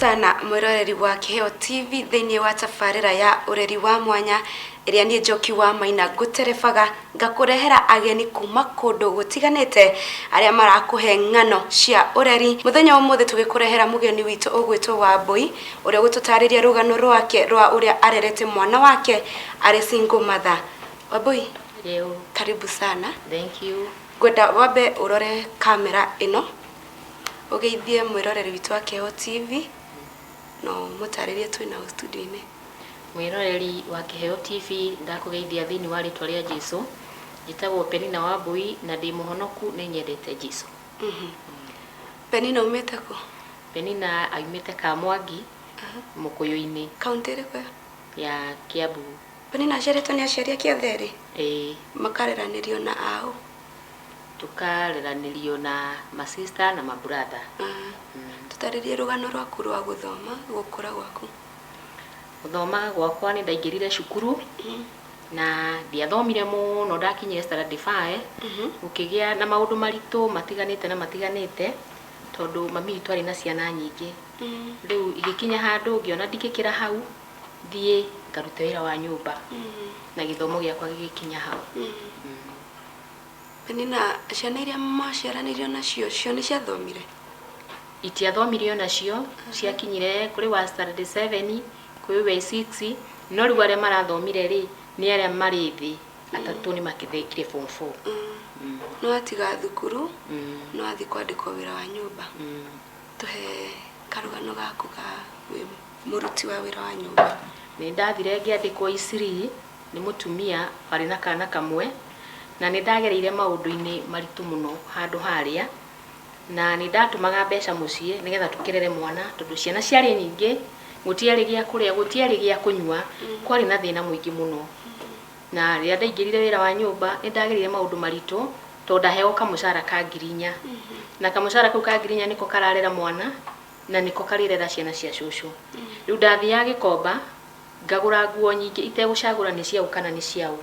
Sana mwĩroreri wa Kĩheo TV thĩinĩ wa tabarĩra ya ũreri wa mwanya ĩrĩa niĩ Njoki wa Maina ngũterebaga ngakũrehera ageni kuma kũndũ gũtiganĩte arĩa marakũhe ng'ano cia ũreri. Mũthenya wa ũmũthĩ tũgĩkũrehera mũgeni witũ ũgwĩtwo Wambũi ũrĩa ũgũtũtarĩria rũgano rwake rwa ũrĩa arerete mwana wake arĩ single mother. Wambũi, Leo, karibu sana. Thank you. Ngwenda wambe ũrore kamera ĩno ũgeithie mwĩroreri witũ wa Kĩheo TV no mũtarĩrie twĩ nao studio-inĩ. Mwĩroreri wa Kĩheo TV, ndakũgeithia thĩinĩ wa rĩtwa rĩa Jesu. Njĩtagwo Penina Wambui na ndĩ mũhonoku, nĩ nyendete Jesu. Penina umĩte kũ? Penina aumĩte Kamwangi, Mũkũyũ-inĩ. Kaunti ĩrĩkũ ĩyo? Ya Kiambu. Penina aciarĩtwo nĩ aciari ake othe erĩ? Ĩĩ. Makareranĩrio na aũ? Tũkareranĩrio na masista na maburatha. Tũtarĩrie rũgano rwaku rwa gũthoma, gũkũra gwaku. Gũthoma gwakwa nĩ ndaingĩrire cukuru na ndiathomire mũno, ndakinyire standard 5, gũkĩgĩa na maũndũ maritũ matiganĩte na matiganĩte tondũ mami witũ arĩ na ciana nyingĩ. Rĩu igĩkinya handũ ngĩona ndingĩkĩra hau, thiĩ ngarute wĩra wa nyũmba, na gĩthomo gĩakwa gĩgĩkinya hau. Penina, ciana iria mwaciaranĩirio nacio cio nĩ ciathomire? Itiathomire onacio, ciakinyire kũrĩ wa standard 7, kwĩ wa 6, no rĩu arĩa marathomire rĩ nĩ arĩa marĩ thĩ atatũ, nĩ makĩthekire form 4. No atiga thukuru, no athiĩ kwandĩkwo wĩra wa nyũmba. Tũhe karũgano gaku ga wĩ mũruti wa wĩra wa nyũmba. Nĩ ndathire ngĩandĩkwo Isiri nĩ mũtumia warĩ na kana kamwe, na nĩ ndagereire maũndũ-inĩ maritũ mũno handũ harĩa, na nĩ ndatũmaga mbeca mũciĩ nĩgetha tũkĩrere mwana tondũ ciana ciarĩ nyingĩ, gũtiarĩ gĩa kũrĩa, gũtiarĩ gĩa kũnyua, kwarĩ na thĩna mũingĩ mũno. Na rĩrĩa ndaingĩrire wĩra wa nyũmba nĩ ndagereire maũndũ maritũ tondũ ndaheagwo kamũcara ka 4,000, na kamũcara kau ka 4,000 nĩko kararera mwana na nĩko karĩrera ciana cia cũcũ. Rĩu ndathiaga Gĩkomba ngagũra nguo nyingĩ itegũcagũra nĩ ciaũ kana nĩ ciaũ,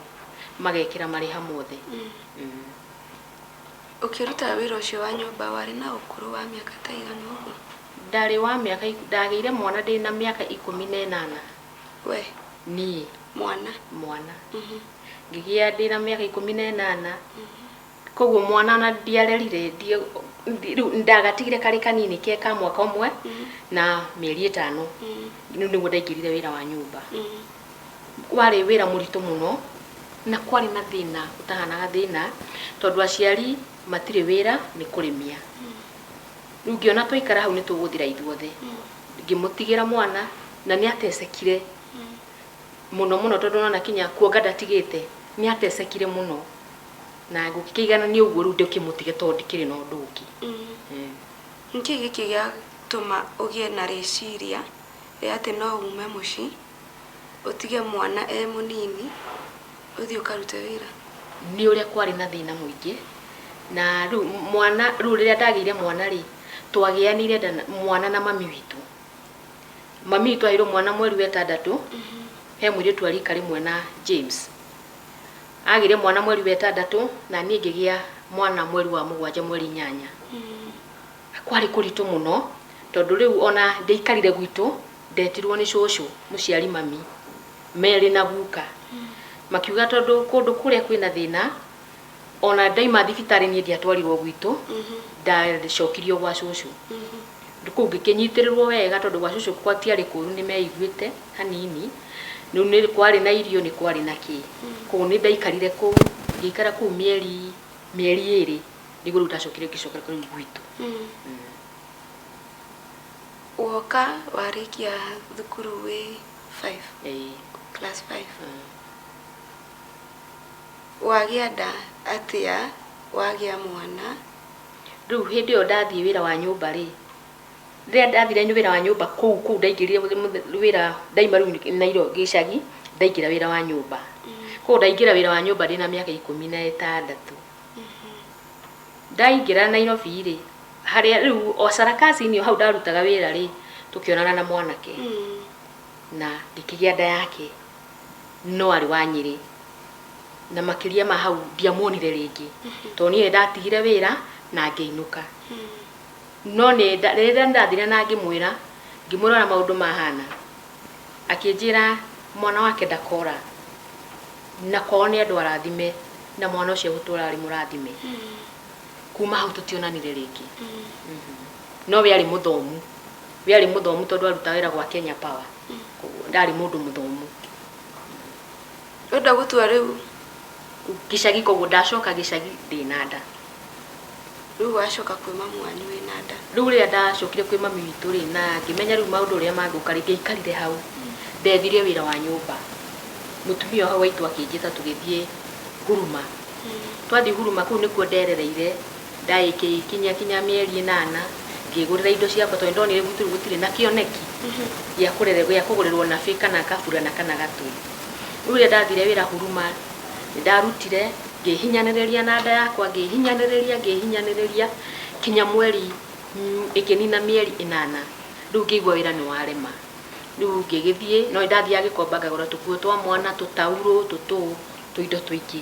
magekĩra marĩ hamwe othe. Ũkĩruta wĩra ũcio wa nyũmba warĩ na ũkũrũ wa mĩaka ta igana ũguo? Ndarĩ wa mĩaka, ndagĩire mwana ndĩ na mĩaka 18. We? Niĩ. Mwana? Mwana. Ngĩgĩa ndĩ na mĩaka 18. Koguo mwana ona ndiarerire, rĩu ndagatigire karĩ kanini ke ka mwaka ũmwe na mĩeri 5. Rĩu nĩguo ndaingĩrire wĩra wa nyũmba. Warĩ wĩra mũritũ mũno na kwarĩ na thĩna ũtahanaga thĩna tondũ aciari matirĩ wĩra, nĩ kũrĩmia. Rĩu ngĩona twaikara hau nĩ tũgũthira ithuothe. Ngĩmũtigĩra mwana na nĩ atecekire mũno mũno tondũ ona kinya kuonga ndatigĩte, nĩ atecekire mũno. Na gũkĩiganania ũguo rĩu ndĩkĩmũtige tondũ ndikĩrĩ na ũndũ ũngĩ. Nĩkĩ gĩkĩ gĩatũma ũgĩe na rĩciria rĩa atĩ no ume mũciĩ ũtige mwana e mũnini ũthiĩ ũkarute wĩra? Nĩ ũrĩa kwarĩ na thĩna mũingĩ, na rĩu mwana, rĩu rĩrĩa ndagĩire mwana rĩ, twagĩanire nda mwana na mami witũ. Mami witũ aheirwo mwana mweri wa 6, he mũirĩtu wa rika rĩmwe na James. Agĩire mwana mweri wa 6 na niĩ ngĩgĩa mwana mweri wa 7 mweri 8. Kwarĩ kũritũ mũno tondũ rĩu ona ndiaikarire gwitũ, ndetirwo nĩ cũcũ mũciari mami merĩ na guka. Makiuga tondũ kũndũ kũrĩa kwĩna thĩna, ona ndaima thibitarĩ niĩ ndiatwarirwo gwitũ, ndacokirio gwa cũcũ. Kũu ngĩkĩnyitĩrĩrwo wega tondũ gwa cũcũ gwatiarĩ kũru, nĩ meiguĩte hanini. Rĩu nĩ kwarĩ na irio, nĩ kwarĩ na kĩ. Kũu nĩ ndaikarire kũu, ngĩikara kũu mĩeri 2 nĩguo rĩu ndacokire ngĩcoka kũu gwitũ. Woka warĩkia thukuru wĩ 5? Ĩĩ. Class 5. Wagĩa nda atĩa, wagĩa mwana? Rĩu hĩndĩ ĩyo ndathiĩ wĩra wa nyũmba rĩ, rĩrĩa ndathire wĩra wa nyũmba kũu ndaingĩrire wĩra, ndaima rĩu Nairobi gĩcagi, ndaingĩra wĩra wa nyũmba. Koguo ndaingĩra wĩra wa nyũmba ndĩna mĩaka 16. Ndaingĩra Nairobi rĩ, harĩa rĩu o Sarakasi-inĩ o hau ndarutaga wĩra rĩ, tũkĩonana na mwanake. Na ngĩkĩgĩa nda yake, no arĩ wa Nyĩrĩ. Na makĩria ma hau ndiamuonire rĩngĩ. Tondũ niĩ nĩndatigire wĩra na ngĩinũka. No rĩrĩa ndathire na ngĩmwĩra, Ngĩmwĩra ũrĩa maũndũ mahana. Akĩnjĩra mwana wake ndakora na kwao nĩ andũ arathime na mwana ũcio egũtũra arĩ mũrathime. Kuma hau tũtionanire rĩngĩ. No we arĩ mũthomu, we arĩ mũthomu tondũ arutaga wĩra gwa Kenya Power. Koguo ndarĩ mũndũ mũthomu. Ũrenda gũtua rĩu? Gĩcagi, koguo ndacoka gĩcagi ndĩna nda. Rĩu wacoka kwĩ mamu wanyu wĩna nda? Rĩu rĩrĩa ndacokire kwĩ mami witũ rĩ, na ngĩmenya rĩu maũndũ ũrĩa mangũka rĩ, ndiaikarire hau. Ndethire wĩra wa nyũmba. Mũtumia wa hau haitũ akĩnjĩta tũgĩthiĩ Huruma. Twathiĩ Huruma kũu nĩkuo nderereire, ndagĩkinyia kinya mĩeri 8, ngĩgũrĩra indo ciakwa tondũ nĩndonire gwitũ rĩu gũtirĩ na kĩoneki gĩa gĩa kũgũrĩrwo nabĩ kana kaburana kana gatũi. Rĩu rĩrĩa ndathire wĩra Huruma, nĩndarutire, ngĩhinyanĩrĩria na nda yakwa, ngĩhinyanĩrĩria, ngĩhinyanĩrĩria, kinya mweri ĩkĩnina mĩeri 8, rĩu ngĩigua wĩra nĩ warema. Rĩu ngĩgĩthiĩ, no nĩndathiaga Gĩkomba ngagũra tũkuo twa mwana, tũtaurũ, tũtũũ, tũindo tũingĩ.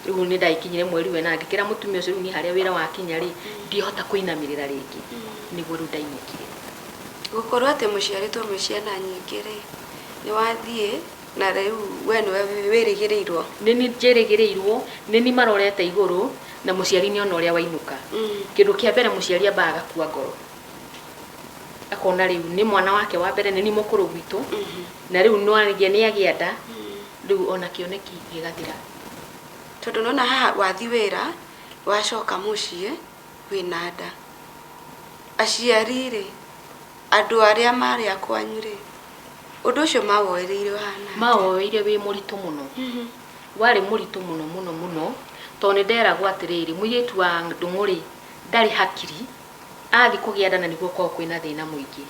Rĩu nĩndagĩkinyire mweri wa 8, ngĩkĩra mũtumia ũcio rĩu niĩ harĩa wĩra wakinya rĩ, ndihota kũinamĩrĩra rĩngĩ. Nĩguo rĩu ndainũkire. Gũkorwo atĩ mũciarĩtwo mwĩ ciana nyingĩ rĩ, nĩ wathiĩ na rĩu we nĩwe wĩrĩgĩrĩirwo? Nĩ niĩ njĩrĩgĩrĩirwo, nĩ niĩ marorete igũrũ, na mũciari nĩ ona ũrĩa wainũka. Kĩndũ kĩa mbere mũciari ambaga agakua ngoro. Akona rĩu nĩ mwana wake wa mbere, nĩ niĩ mũkũrũ gwitũ, na rĩu no nĩ agĩa nda, rĩu ona kĩoneki gĩgathira. Tondũ nĩwona haha wathiĩ wĩra, wacoka mũciĩ wĩna nda. Aciari rĩ, andũ arĩa marĩ a kwanyu rĩ, ũndũ ũcio mawoereire ũhana atĩa? Mawoeire wĩ mũritũ mũno. Warĩ mũritũ mũno mũno mũno, tondũ nĩ nderagwo atĩrĩrĩ, mũirĩtu wa Ndũng'ũ rĩ, ndarĩ hakiri, athiĩ kũgĩa nda na nĩguo kwao kwĩna thĩna mũingĩ,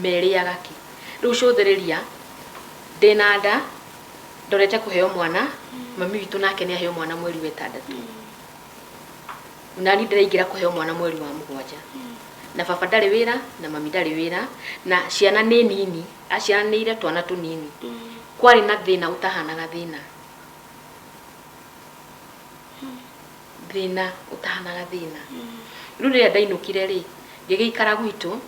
merĩaga kĩ? Rĩu cũthĩrĩria, ndĩna nda, ndorete kũheo mwana, mami witũ nake nĩ aheo mwana mweri wa 6. Na niĩ ndĩraingĩra kũheo mwana mweri wa 7. Na baba ndarĩ wĩra, na mami ndarĩ wĩra, na ciana nĩ nini, aciaranĩire twana tũnini. Kwarĩ na thĩna ũtahanaga thĩna. Thĩna ũtahanaga thĩna. Rĩu rĩrĩa ndainũkire rĩ, ngĩgĩikara gwitũ,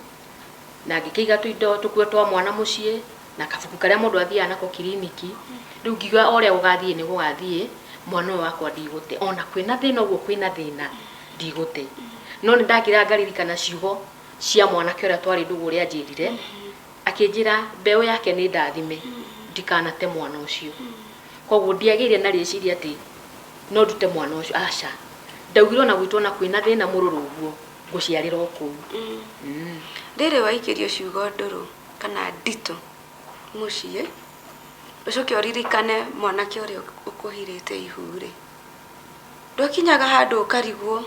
na ngĩkĩiga tũindo tũkuo twa mwana mũciĩ, na kabuku karĩa mũndũ athiaga nako kiriniki. Rĩu ngiuga o ũrĩa gũgathiĩ nĩ gũgathiĩ, mwana ũyũ wakwa ndigũte. Ona kwĩna thĩna ũguo kwĩna thĩna, ndigũte. No nĩ ndakĩraga ngaririkana ciugo cia mwanake ũrĩa twarĩ ndũgũ ũrĩa anjĩrire, akĩnjĩra mbeũ yake nĩ ndathime, ndikanate mwana ũcio. Koguo ndiagĩire na rĩciria atĩ no ndute mwana ũcio, aca. Ndaugire ona gwitũ ona kwĩna thĩna mũrũrũ ũguo, ngũciarĩra o kũu. Rĩrĩ waikĩrio ciugo ndũrũ kana nditũ mũciĩ, ũcoke ũririkane mwanake ũrĩa ũkũhirĩte ihu rĩ, ndũkinyaga handũ ũkarigwo?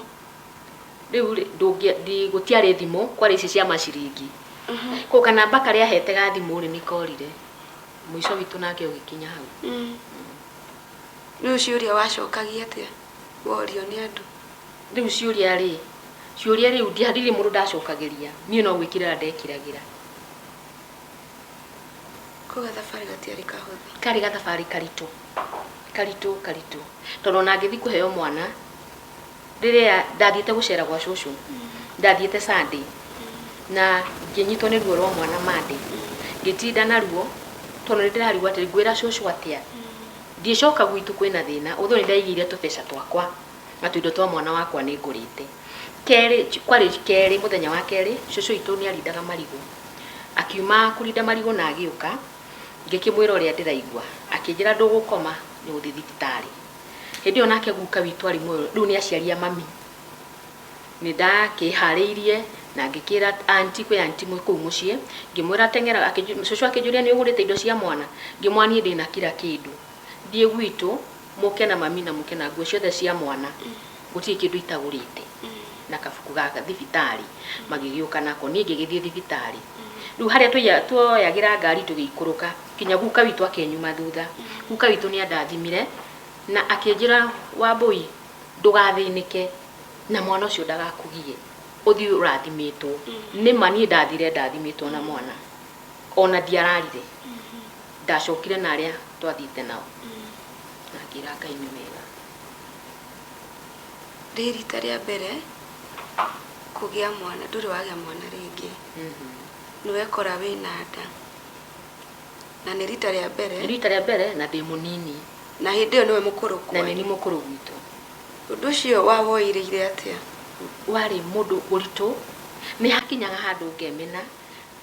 Rĩu rĩ, gũtiarĩ thimũ, kwarĩ ici cia maciringi. Koguo kanamba karĩa ahete ga thimũ rĩ, nĩkorire. Mũico witũ nake ũgĩkinya hau. Rĩu ciũria wacokagia atĩa worio nĩ andũ? Rĩu ciũria rĩ, ciũria rĩu ndirĩ mũndũ ndacokagĩria, niĩ no gwĩkĩrĩra ndekiragĩra. Koguo gathabarĩ gatiarĩ kahũthũ? Karĩ gathabarĩ karitũ, karitũ karitũ. Tondũ ona ngĩthiĩ kũheo mwana, rĩrĩa ndathiĩte gũcera gwa cũcũ, ndathiĩte Sunday, na ngĩnyitwo nĩ ruo rwa mwana Monday. Ngĩtinda na ruo, tondũ nĩ ndĩrarigwo atĩrĩ, ngwĩra cũcũ atĩa? Ndiĩcoka gwitũ kwĩna thĩna, although nĩ ndaigĩire tũbeca twakwa, na tũindo twa mwana wakwa nĩ ngũrĩte. Kerĩ, kwarĩ kerĩ, mũthenya wa kerĩ, cũcũ witũ nĩ arindaga marigũ. Akiuma kũrinda marigũ na agĩũka, ngĩkĩmwĩra ũrĩa ndĩraigua. Akĩnjĩra ndũgũkoma, nĩ ũgũthiĩ thibitarĩ. Hĩndĩ ĩyo nake guka witũ arĩ muoyo, rĩu nĩ aciari a mami. Nĩ ndakĩharĩirie na ngĩkĩra auntie, kwĩ auntie kũu mũciĩ, ngĩmwĩra teng'era, cũcũ akĩnjũria nĩ ũgũrĩte indo cia mwana? Ngĩmwĩra niĩ ndĩna kila kĩndũ. Thiĩ gwitũ, mũke na mami na mũke na nguo ciothe cia mwana. Gũtirĩ kĩndũ itagũrĩte. Na kabuku ga thibitarĩ, magĩgĩũka nako, niĩ ngĩgĩthiĩ thibitarĩ. Rĩu harĩa tuoyagĩra ngari tũgĩikũrũka, kinya guka witũ akĩnyuma thutha. Guka witũ nĩ andathimire, na akĩnjĩra Wambũi, ndũgathĩnĩke, na mwana ũcio ndagakũgie, ũthiĩ ũrathimĩtwo. Nĩ ma niĩ ndathire ndathimĩtwo na mwana. Ona ndiararire. Ndacokire na arĩa twathiĩte nao. Na ngĩra Ngai nĩ wega. Rĩ rita rĩa mbere kũgĩa mwana, ndũrĩ wagĩa mwana rĩngĩ. Nĩ wekora wĩna nda na nĩ rita rĩa mbere. Nĩ rita rĩa mbere na ndĩ mũnini. Na hĩndĩ ĩyo nĩwe mũkũrũ na nĩ kwanyu. niĩ mũkũrũ gwitũ. Ũndũ ũcio wawoirĩire atĩa? Warĩ mũndũ ũritũ, nĩ hakinyaga handũ ngemena,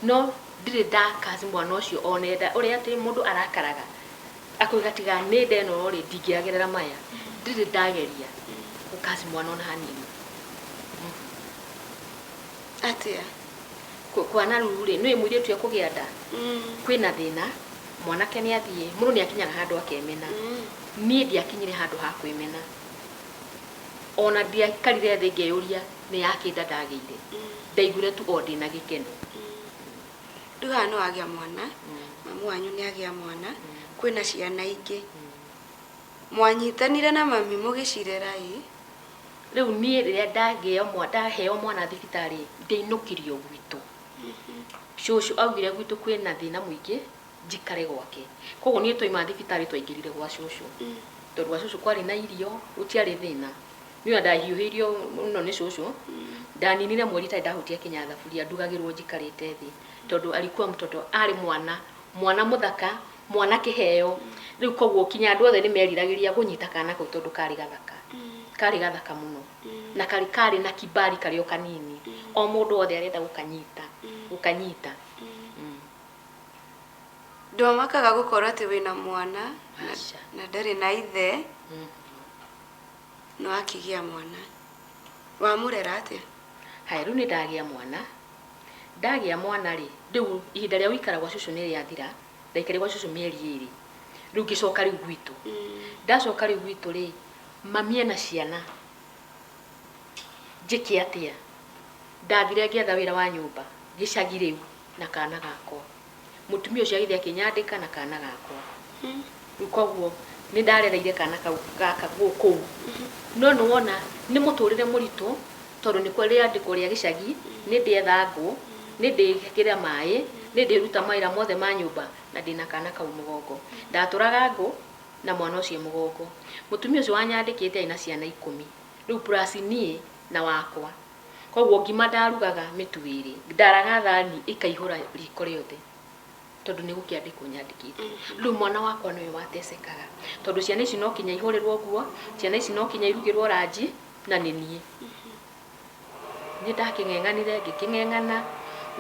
no ndirĩ ndakaci mwana ũcio one nda ũrĩa atĩ mũndũ arakaraga akoiga tiga nĩ nda ĩno rĩ ndingĩagerera maya, ndirĩ ndageria gũkaci mwana ona hanini. Atĩa? Kwana rĩu rĩ nĩ mũirĩtu ekũgĩa nda, kwĩna thĩna, mwanake nĩ athiĩ, mũndũ nĩ akinyaga handũ akemena. Niĩ ndiakinyire handũ ha kwĩmena, ona ndiaikarire thĩ ngeyũria nĩ yakĩ nda ndagĩire, ndaiguire tu o ndĩna gĩkeno. Rĩu haha nĩ wagĩa mwana, mamu wanyu nĩ agĩa mwana, kwĩna ciana ingĩ. Mwanyitanire na mami mũgĩcirera ĩ? Rĩu niĩ rĩrĩa ndagĩo ndaheo mwana thibitarĩ ndĩinũkirio gwitũ. Cũcũ augire gwitũ kwĩna thĩna mũingĩ njikare gwake, koguo niĩ twaima thibitarĩ twaingĩrire gwa cũcũ, tondũ gwa cũcũ kwarĩ na irio, gũtiarĩ thĩna. Niĩ ona ndahiũhĩirio mũno nĩ cũcũ, ndaninire mweri itarĩ ndahutia kinya thaburia, ndugagĩrwo njikarĩte thĩ, tondũ alikuwa mtoto, arĩ mwana, mwana mũthaka, mwana kĩheo. Rĩu koguo kinya andũ othe nĩ meriragĩria kũnyita kana kau tondũ karĩ gathaka, karĩ gathaka mũno, na karĩ karĩ na kibali karĩ o kanini, o mũndũ wothe arenda gũkanyita, gũkanyita. Ndwamakaga gũkorwo atĩ wĩna mwana Aca. na ndarĩ na ithe, no akĩgĩa mwana. Wamũrera atĩa? Haya, rĩu nĩ ndagĩa mwana. Ndagĩa mwana rĩ, rĩu ihinda rĩa gũikara gwa cũcũ nĩ rĩathira, ndaikarire gwa cũcũ mĩeri ĩrĩ. Rĩu ngĩcoka rĩu gwitũ. Ndacoka rĩu gwitũ rĩ, mami ena ciana, njĩke atĩa? Ndathire ngĩetha wĩra wa nyũmba gĩcagi rĩu na kana gakwa. Mũtumia ũcio agĩthiĩ akĩnyandĩka na kana gakwa. Rĩu koguo nĩ ndarereire kana kau gaka kũu. No nĩ wona nĩ mũtũrĩre mũritũ, tondũ nĩ rĩandĩko rĩa gĩcagi, nĩ ndĩetha ngũ, nĩ ndĩkĩra maĩ, nĩ ndĩruta mawĩra mothe ma nyũmba na ndĩna kana kau mũgongo. Ndatũraga ngũ na mwana ũcio mũgongo. Mũtumia ũcio wanyandĩkĩte arĩ na ciana 10, rĩu plus niĩ na wakwa. Koguo ngima ndarugaga mĩtu ĩrĩ, ndaraga thani ĩkaihũra riko rĩothe, tondũ nĩ gũkĩandĩkwo nyandĩkĩtwo. Rĩu mwana wakwa nĩwe watecekaga, tondũ ciana ici no kinya ihũrĩrwo nguo, ciana ici no kinya irugĩrwo ranji, na nĩ niĩ. Nĩ ndakĩng'eng'anire, ngĩkĩng'eng'ana,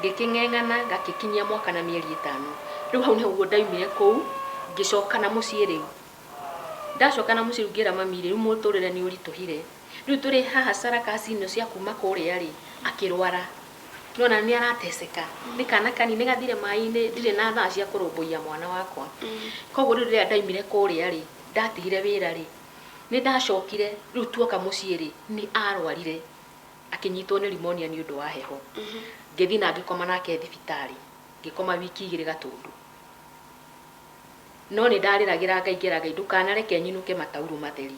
ngĩkĩng'eng'ana, ngakĩkinyia mwaka na mĩeri 5. Rĩu hau nĩguo ndaumire kũu, ngĩcoka na mũciĩ rĩu. Ndacoka na mũciĩ rĩu ngĩra mami rĩ, rĩu mũtũrĩre nĩ ũritũhire. Rĩu tũrĩ haha sarakasi ĩno cia kuma kũrĩa rĩ, akĩrwara. Nĩwona nĩ arateceka, nĩ kana kanini gathire maĩ-inĩ, ndirĩ na thaa cia kũrũmbũiya mwana wakwa. Koguo rĩu rĩrĩa ndaumire kũrĩa rĩ, ndatigire wĩra rĩ, nĩ ndacokire rĩu tuoka mũciĩ rĩ, nĩ arwarire, akĩnyitwo nĩ pneumonia nĩ ũndũ wa heho. Ngĩthiĩ na ngĩkoma nake thibitarĩ, ngĩkoma wiki 2 Gatũndũ. No nĩ ndarĩragĩra Ngai ngera Ngai ndũkanareke nyinũke mataurũ matheri,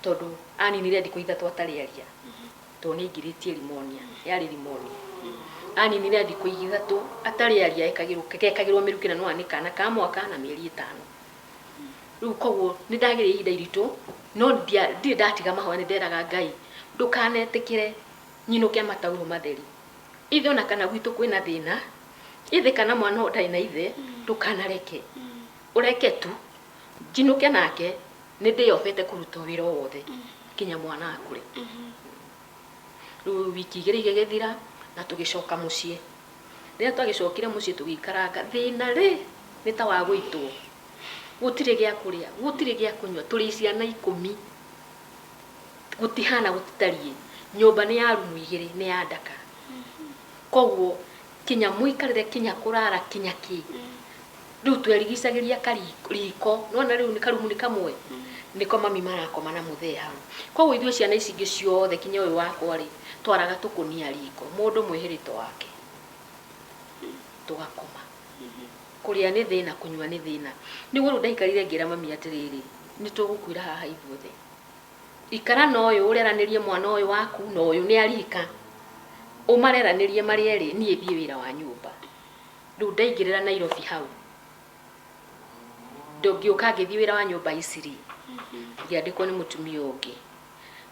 tondũ aninire thikũ 3 atarĩ aria, tondũ nĩ aingĩrĩtie pneumonia, yarĩ pneumonia. Aninire thikũ 3 atarĩ aria, gekagĩrwo mĩrukĩ na nĩwona nĩ kana ka mwaka na mĩeri 5. Rĩu koguo nĩ ndagereire ihinda iritũ, no ndirĩ ndatiga mahoya, nĩ nderaga Ngai ndũkanetĩkĩre nyinũke mataurũ matheri. Ithe ona kana gwitũ kwĩna thĩna, ithe kana mwana ũyũ ndarĩ na ithe, ndũkanareke. Ũreke tu njinũke nake, nĩ ndĩyobete kũruta wĩra o wothe kinya mwana akũre. Rĩu wiki 2 igĩgĩthira na tũgĩcoka mũciĩ. Rĩrĩa twagĩcokire mũciĩ tũgĩikaranga, thĩna rĩ nĩ ta wa gũitwo, gũtirĩ gĩa kũrĩa, gũtirĩ gĩa kũnyua, tũrĩ ciana 10, gũtihana gũtitariĩ. Nyũmba nĩ ya rumu 2, nĩ ya ndaka. Koguo kinya mũikarĩre, kinya kũrara, kinya kĩ. Rĩu twerigicagĩria riko, nĩwona rĩu nĩ karumu nĩ kamwe, nĩko mami marakoma na mũthee hau. Koguo ithuĩ ciana ici ingĩ ciothe kinya ũyũ wakwa rĩ, twaraga tũkũnia riko, mũndũ mwĩhĩrĩto wake, tũgakoma. Kũrĩa nĩ thĩna, kũnyua nĩ thĩna. Nĩguo rĩu ndaikarire ngĩra mami atĩrĩrĩ, nĩ tũgũkuĩra haha ithuothe. Ikara na ũyũ ũreranĩrie mwana ũyũ waku na ũyũ nĩ arika, ũmareranĩrie marĩ erĩ, niĩ thiĩ wĩra wa nyũmba. Rĩu ndaingĩrĩra Nairobi hau, ngĩũka ngĩthiĩ wĩra wa nyũmba Isiri, ngĩandĩkwo nĩ mũtumia ũngĩ.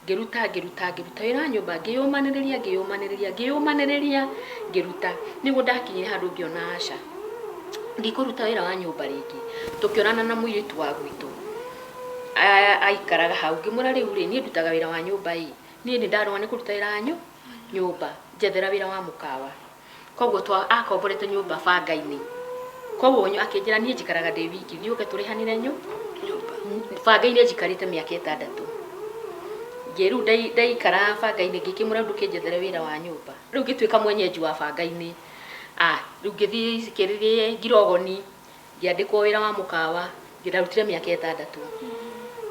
Ngĩruta ngĩruta ngĩruta wĩra wa nyũmba, ngĩyũmanĩrĩria ngĩyũmanĩrĩria ngĩyũmanĩrĩria ngĩruta, nĩguo ndakinyire handũ ngĩona aca ndikũruta wĩra wa nyũmba rĩngĩ. Tũkĩonana na mũirĩtu wa gwitũ aikaraga hau, ngĩmwĩra rĩu rĩ, niĩ ndutaga wĩra wa nyũmba ĩ, niĩ nĩ ndarũa nĩ kũruta wĩra wa nyũmba, njethera wĩra wa mũkawa. Koguo akomborete nyũmba banga-inĩ, koguo akĩnjĩra niĩ njikaraga ndĩ wiki, thiĩ ũke tũrĩhanĩre nyũmba. Banga-inĩ njikarĩte mĩaka 6. Rĩu ndaikara banga-inĩ ngĩkĩmwĩra ndũkĩnjethere wĩra wa nyũmba. Rĩu ngĩtuĩka mwenyeji wa banga-inĩ. Rĩu ngĩthiĩ Ngirogoni, ngĩandĩkwo wĩra wa mũkawa, ndarutire mĩaka 6.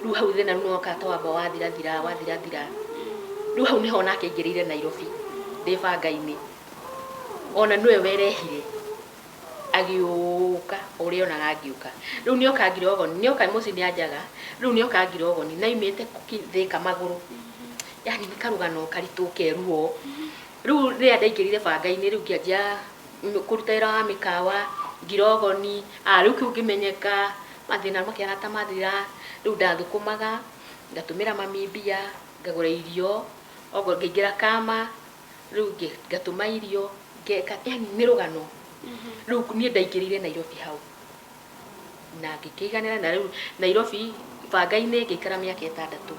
Rĩu hau thĩna rĩu nĩwoka twamba wathirathira wathirathira. Rĩu hau nĩho nake aingĩrĩire Nairobi ndĩ banga-inĩ. Ona nĩwe werehire agĩũka ũrĩa onaga ngĩũka. Rĩu nĩoka Ngirogoni, nĩoka mũciĩ nĩanjaga, rĩu nĩoka Ngirogoni na aumĩte Thĩka magũrũ. Yani nĩ karũgano karitũ keruo. Rĩu rĩrĩa ndaingĩrire banga-inĩ rĩu ngĩanjia kũruta wĩra wa mĩkawa Ngirogoni, rĩu kĩu ngĩmenyeka, mathĩna makĩhana ta mathira. Rĩu ndathũkũmaga, ngatũmĩra mami mbia, ngagũra irio, okorwo ngĩingĩra kama, rĩu ngatũma irio, ngeka, yani nĩ rũgano. Rĩu niĩ ndaingĩrire Nairobi hau na ngĩkĩiganĩra, na rĩu Nairobi banga-inĩ ngĩikara mĩaka 6.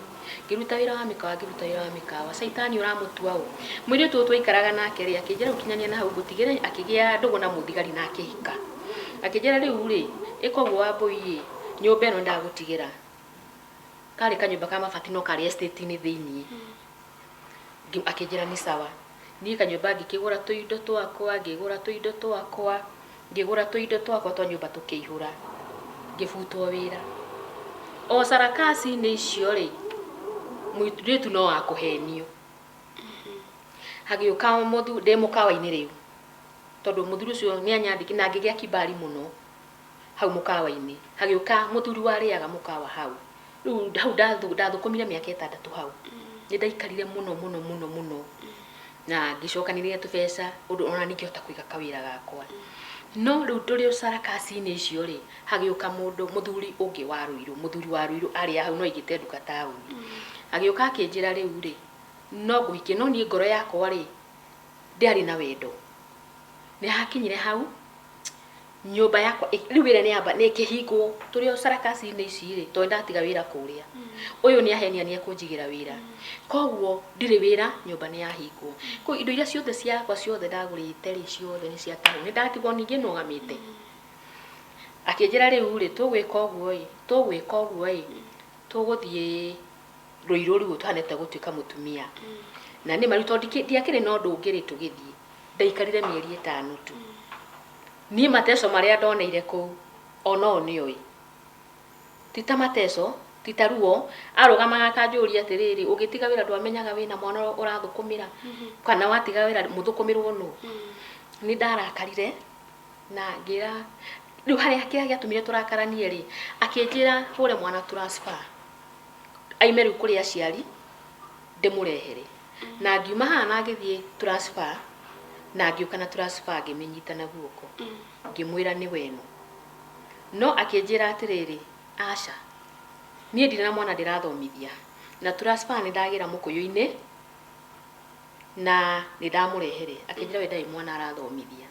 Ngĩruta wĩra wa mĩkawa, ngĩruta wĩra wa mĩkawa. Caitani ũramũtua ũ? Mũirĩtu ũyũ twaikaraga nake rĩ, akĩnjĩra rĩu kinyania na hau ngũtigĩre, akĩgĩa ndũgũ na mũthigari na akĩhika. Akĩnjĩra rĩu rĩ, ĩka ũguo Wambũi ĩ, nyũmba ĩno ndagũtigĩra. Karĩ kanyũmba ka mabati no karĩ estate-inĩ thĩiniĩ. Akĩnjĩra nĩ sawa. Niĩ kanyũmba ngĩkĩgũra tũindo twakwa, ngĩgũra tũindo twakwa, ngĩgũra tũindo twakwa twa nyũmba tũkĩihũra. Ngĩbutwo wĩra. O sarakasi-inĩ icio rĩ, mũirĩtu no wakũhenio. Hagĩũka ndĩ mũkawa-inĩ rĩu, tondũ mũthuri ũcio nĩ anyandĩkire na ngĩgĩa kibali mũno hau mũkawa-inĩ. Hagĩũka mũthuri warĩaga mũkawa hau. Rĩu hau ndathũkũmire mĩaka 6 hau. Nĩ ndaikarire mũno mũno mũno mũno. Na ngĩcokanĩrĩria tũbeca ũndũ ona ningĩhota kũiga kawĩra gakwa. No rĩu tũrĩ o sarakasi-inĩ icio rĩ, hagĩũka mũndũ mũthuri ũngĩ wa Ruiru, mũthuri wa Ruiru arĩa hau no aigĩte nduka taũni. Agĩũka akĩnjĩra rĩu rĩ, no ngũhikie, no niĩ ngoro yakwa rĩ, ndĩarĩ na wendo. Nĩ hakinyire hau, nyũmba yakwa, rĩu wĩra nĩ ĩkĩhingwo, tũrĩ o sarakasi-inĩ ici rĩ, tondũ ndatiga wĩra kũrĩa. Ũyũ nĩ ahenia nĩ ekũnjigĩra wĩra. Koguo ndirĩ wĩra, nyũmba nĩ yahingwo. Koguo indo iria ciothe ciakwa ciothe ndagũrĩte rĩ, ciothe nĩ ciatahwo. Nĩ ndatigwo ningĩ nũgamĩte. Akĩnjĩra rĩu rĩ, tũgwĩka ũguo ĩ, tũgwĩka ũguo ĩ, tũgũthiĩ Ruiru rĩu ũtũhanĩte gũtuĩka mũtumia. Na nĩ ma rĩu tondũ ndiakĩrĩ na ũndũ ũngĩ rĩ, tũgĩthiĩ. Ndaikarire mĩeri 5 tu. Niĩ mateco marĩa ndoneire kũu, ona ũyũ nĩoĩ. Ti ta mateco, ti ta ruo, arũgamaga akanjũria atĩrĩrĩ, ũgĩtiga wĩra ndwamenyaga wĩna mwana ũrathũkũmĩra, kana watiga wĩra mũthũkũmĩrwo nũ? Nĩ ndarakarire na ngĩra, rĩu harĩa kĩrĩa gĩatũmire tũrakaranie rĩ, akĩnjĩra hũre mwana transfer. Aime rĩu kũrĩ aciari, ndĩmũrehere. Na ngiuma haha na ngĩthiĩ transfer, na ngĩũka na transfer ngĩmĩnyita na guoko. Ngĩmwĩra nĩ weno. No akĩnjĩra atĩrĩrĩ, aca, niĩ ndirĩ na mwana ndĩrathomithia. Na transfer nĩ ndagĩra mũkũyũ-inĩ, na nĩ ndamũrehere. Akĩnjĩra we ndarĩ mwana arathomithia.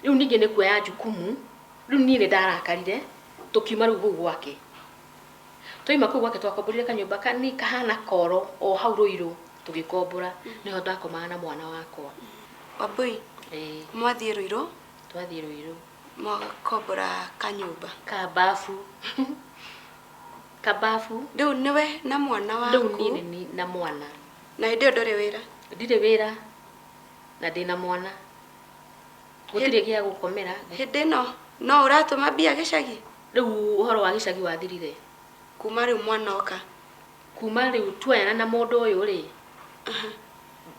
Rĩu ningĩ nĩ kuoya jukumu, rĩu niĩ nĩ ndarakarire, tũkiuma rĩu kũu gwake. Twaima kũu gwake twakomborire kanyũmba kahana koro o hau Ruiru, tũgĩkombora, nĩho ndakomaga na mwana wakwa. Wambũi, mwathiĩ Ruiru? Twathiĩ Ruiru. Mwakombora kanyũmba? Kababu. Kababu. Rĩu nĩwe na mwana waku? Rĩu niĩ nĩ na mwana. Na hĩndĩ ĩyo ndũrĩ wĩra? Ndirĩ wĩra na ndĩ na mwana. Gũtirĩ gĩa gũkomera. Hĩndĩ ĩno no ũratũma mbia gĩcagi? Rĩu ũhoro wa gĩcagi wathirire. Kuma rĩu mwana oka? Kuma rĩu tuoyana na mũndũ ũyũ rĩ,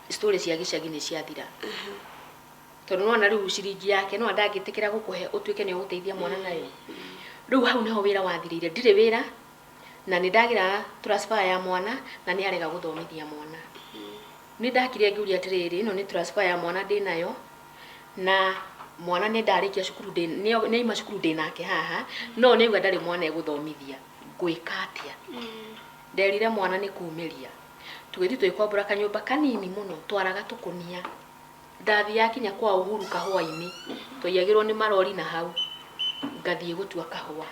story cia gĩcagi nĩ ciathira. Tondũ nĩwona rĩu ciringi yake no ndangĩtĩkĩra gũkũhe ũtuĩke nĩ ũgũteithia mwana nayo. Rĩu hau nĩho wĩra wathirĩire. Ndirĩ wĩra na nĩ ndagĩra transfer ya mwana na nĩ arega gũthomithia mwana. Nĩ ndakire ngĩũria atĩrĩrĩ, ĩno nĩ transfer ya mwana ndĩnayo na mwana nĩ ndarĩkia cukuru nĩ aima cukuru ndĩ nake haha, no nĩ auga ndarĩ mwana egũthomithia. Ngwĩka atĩa? Nderire mwana nĩ kumĩria. Tũgĩthiĩ tũgĩkombora kanyũmba kanini mũno, twaraga tũkũnia. Ndathiaga kinya kwa Uhuru kahũa-inĩ, twaiyagĩrwo nĩ marori na hau, ngathiĩ gũtua kahũa,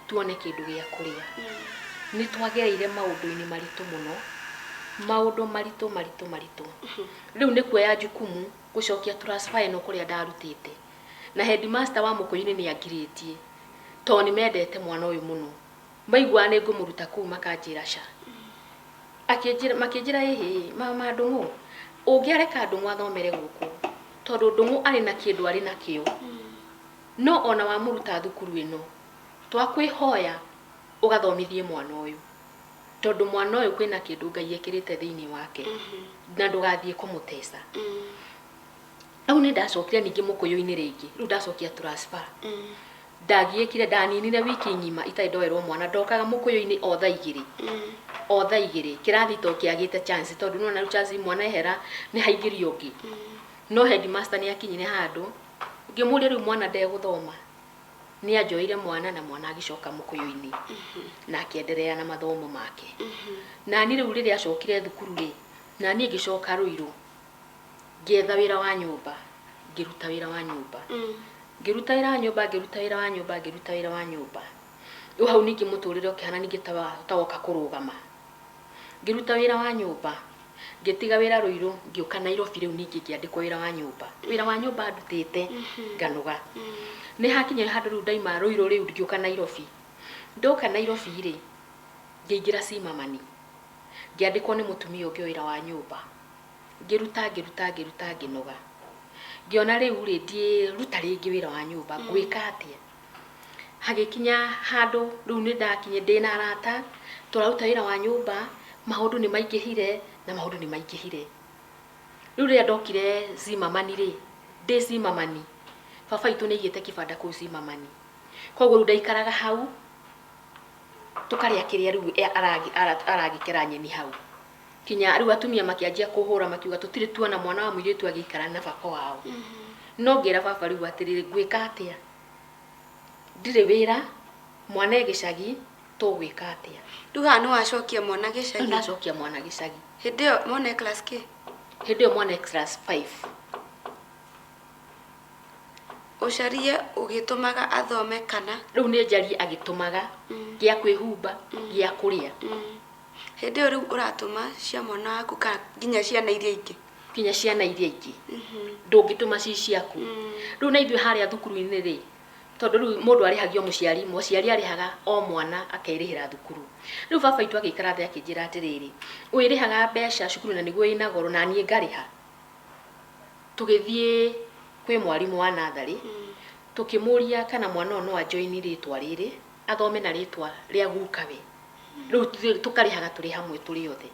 tuone kĩndũ gĩa kũrĩa. Nĩ twagereire maũndũ-inĩ maritũ mũno, maũndũ maritũ maritũ maritũ. Rĩu nĩ kuoya jukumu gũcokia transfer ĩno kũrĩa ndarutĩte. Na headmaster wa Mũkũyũ-inĩ nĩ angirĩtie, tondũ nĩ mendete mwana ũyũ mũno. Maiguaga nĩ ngũmũruta kũu makanjĩra ca. Akĩnjĩra, makĩnjĩra ĩhĩ, mama Ndũng'ũ, ũngĩareka Ndũng'ũ athomere gũkũ, tondũ Ndũng'ũ arĩ na kĩndũ arĩ nakĩo. No ona wamũruta thukuru ĩno, twakwĩhoya ũgathomithie mwana ũyũ. Tondũ mwana ũyũ kwĩna kĩndũ Ngai ekĩrĩte thĩinĩ wake, na ndũgathiĩ kũmũteca. Rĩu nĩ ndacokire ningĩ Mũkũyũ-inĩ rĩngĩ, rĩu ndacokia transfer. Ndagiĩkire, ndaninire wiki ng'ima itarĩ ndoerwo mwana, ndokaga Mũkũyũ-inĩ o thaa igĩrĩ. O thaa igĩrĩ, kĩrathi to kĩagĩte chance, tondũ nĩwona rĩu chance mwana ehera nĩ haingĩrio ũngĩ. No headmaster nĩ akinyire handũ, ngĩmũria rĩu mwana ndegũthoma. Nĩ anjoire mwana na mwana agĩcoka Mũkũyũ-inĩ. Na akĩenderea na mathomo make. Nani rĩu rĩrĩa acokire thukuru rĩ, naniĩ ngĩcoka Ruiru. Ngĩetha wĩra wa nyũmba, ngĩruta wĩra wa nyũmba. Ngĩruta wĩra wa nyũmba, ngĩruta wĩra wa nyũmba, ngĩruta wĩra wa nyũmba. Rĩu hau ningĩ mũtũrĩre ũkĩhana ningĩ ta woka kũrũgama. Ngĩruta wĩra wa nyũmba, ngĩtiga wĩra Ruiru, ngĩũka Nairobi rĩu ningĩ ngĩandĩkwo wĩra wa nyũmba. Wĩra wa nyũmba ndutĩte, nganoga. Nĩ hakinyire handũ rĩu ndaima Ruiru rĩu ngĩũka Nairobi. Ndoka Nairobi rĩ, ngĩingĩra Zimmerman. Ngĩandĩkwo nĩ mũtumia ũngĩ wĩra wa nyũmba. Ngĩruta ngĩruta ngĩruta ngĩnoga. Ngĩona rĩu rĩ, ndiĩruta rĩngĩ wĩra wa nyũmba, ngwĩka atĩa? Hagĩkinya handũ rĩu nĩ ndakinyire ndĩna arata, tũraruta wĩra wa nyũmba, maũndũ nĩ maingĩhire na maũndũ nĩ maingĩhire. Rĩu rĩrĩa ndokire Zimmerman rĩ, ndĩ Zimmerman, baba witũ nĩ aigĩte kĩbanda kũu Zimmerman. Koguo rĩu ndaikaraga hau, tũkarĩa kĩrĩa rĩu aragĩkera nyeni hau. Kinya rĩu atumia makĩanjia kũhũra makiuga tũtirĩ tuona mwana wa mũirĩtu agĩikara na baba wao. No ngĩra baba rĩu atĩrĩrĩ, ngwĩka atĩa? Ndirĩ wĩra, mwana e gĩcagi, tũgwĩka atĩa? Rĩu haha nĩ wacokia mwana gĩcagi? Ndacokia mwana gĩcagi. Hĩndĩ ĩyo mwana e class kĩ? Hĩndĩ ĩyo mwana e class 5. Ũcarie ũgĩtũmaga athome kana? Rĩu nĩ njarie agĩtũmaga, gĩa kwĩhumba, gĩa kũrĩa. Hĩndĩ ĩyo rĩu ũratũma cia mwana waku kana nginya ciana iria ingĩ? Nginya ciana iria ingĩ. Ndũngĩtũma ci ciaku. Rĩu na ithuĩ harĩa thukuru-inĩ rĩ, tondũ rĩu mũndũ arĩhagio mũciari, mũciari arĩhaga o mwana akerĩhĩra thukuru. Rĩu baba witũ agĩikara thĩ akĩnjĩra atĩrĩrĩ, wĩrĩhaga mbeca cukuru na nĩguo ĩna goro na niĩ ngarĩha. Tũgĩthiĩ kwĩ mwarimũ wa natharĩ, tũkĩmũria kana mwana ũyũ no ajoini rĩtwa rĩrĩ, athome na rĩtwa rĩa gukawe. Rĩu tũkarĩhaga tũrĩ hamwe tũrĩ othe.